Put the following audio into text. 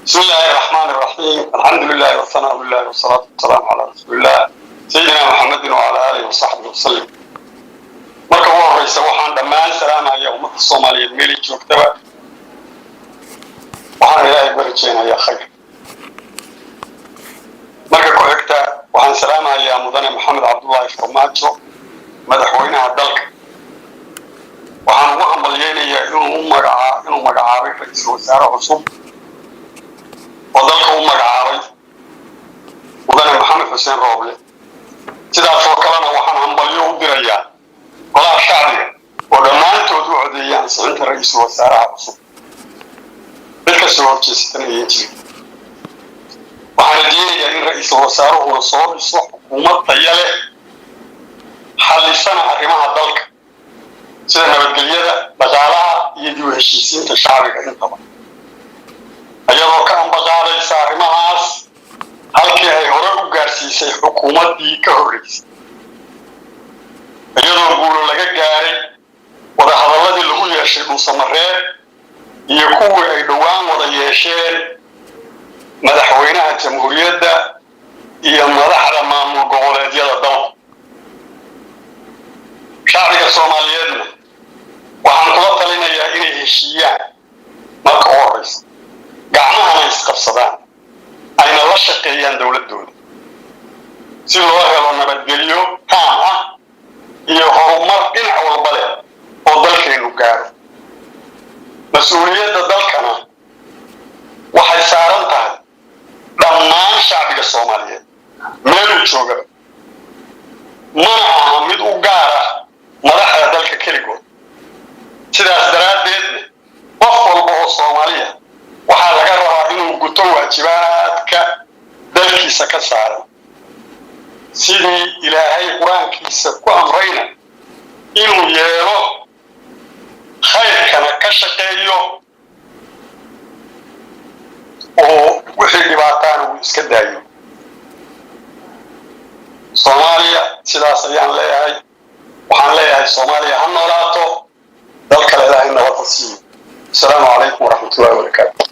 بسم الله الرحمن الرحيم، الحمد لله والثناء لله والصلاة والسلام على رسول الله سيدنا محمد وعلى آله وصحبه وسلم. Marka ugu horeysa, waxaan dhammaan salaamaya ummadda Soomaaliyeed meelay joogtaba. Waxaan Ilaahay uga rajaynayaa khayr. Marka ku xigta, waxaan salaamayaa Mudane Maxamed Cabdullaahi Farmaajo, madaxweynaha dalka. Waxaan ugu hambalyeynayaa inuu magacaabay ra-iisul wasaare cusub oo dalka u magacaabay, Mudane Maxamed Xuseen Rooble. Sidaas oo kalena waxaan hambalyo u dirayaa golaha shacbiga oo dhammaantood u codeeyay ansixinta ra-iisul wasaaraha cusub, cid kasoo horjeesatana ayan jirin. Waxaan rajeynayaa in ra-iisul wasaaruhuna soo dhiso xukuumad taya leh, xallisana arrimaha dalka sida nabadgelyada, dhaqaalaha iyo dib u heshiisiinta shacbiga intaba, iyadoo ka ambaqaadaysa arrimahaas halkii ay hore u gaarsiisay xukuumaddii ka horreysay, iyadoo guulo laga gaaray wadahadalladii lagu yeeshay Dhuusamareeb iyo kuwii ay dhowaan wada yeesheen madaxweynaha jamhuuriyadda iyo madaxda maamul goboleedyada dalku. Shacbiga Soomaaliyeedna waxaan kula talinayaa inay heshiiyaan marka u horreysa, gacmahana isqabsadaan, ayna la shaqeeyaan dowladdooda si loo helo nabadgelyo taam ah iyo horumar dhinac walba leh oo dalkeennu gaaro. Mas-uuliyadda dalkana waxay saaran tahay dhammaan shacbiga Soomaaliyeed meeluu joogaba, mana aha mid u gaar ah madaxda dalka keligood. Sidaas daraaddeedna, qof walba oo Soomaaliya waxaa laga rabaa inuu guto waajibaadka dalkiisa ka saaran, sidii Ilaahay Qur-aankiisa ku amrayna inuu yeelo, khayrkana ka shaqeeyo oo wixii dhibaataana uu iska daayo. Soomaaliya sidaas ayaan leeyahay. Waxaan leeyahay, Soomaaliya ha noolaato, dalkale Ilaahay nabad ha siiyo. Asalaamu calaykum waraxmatullahi wabarakaatu.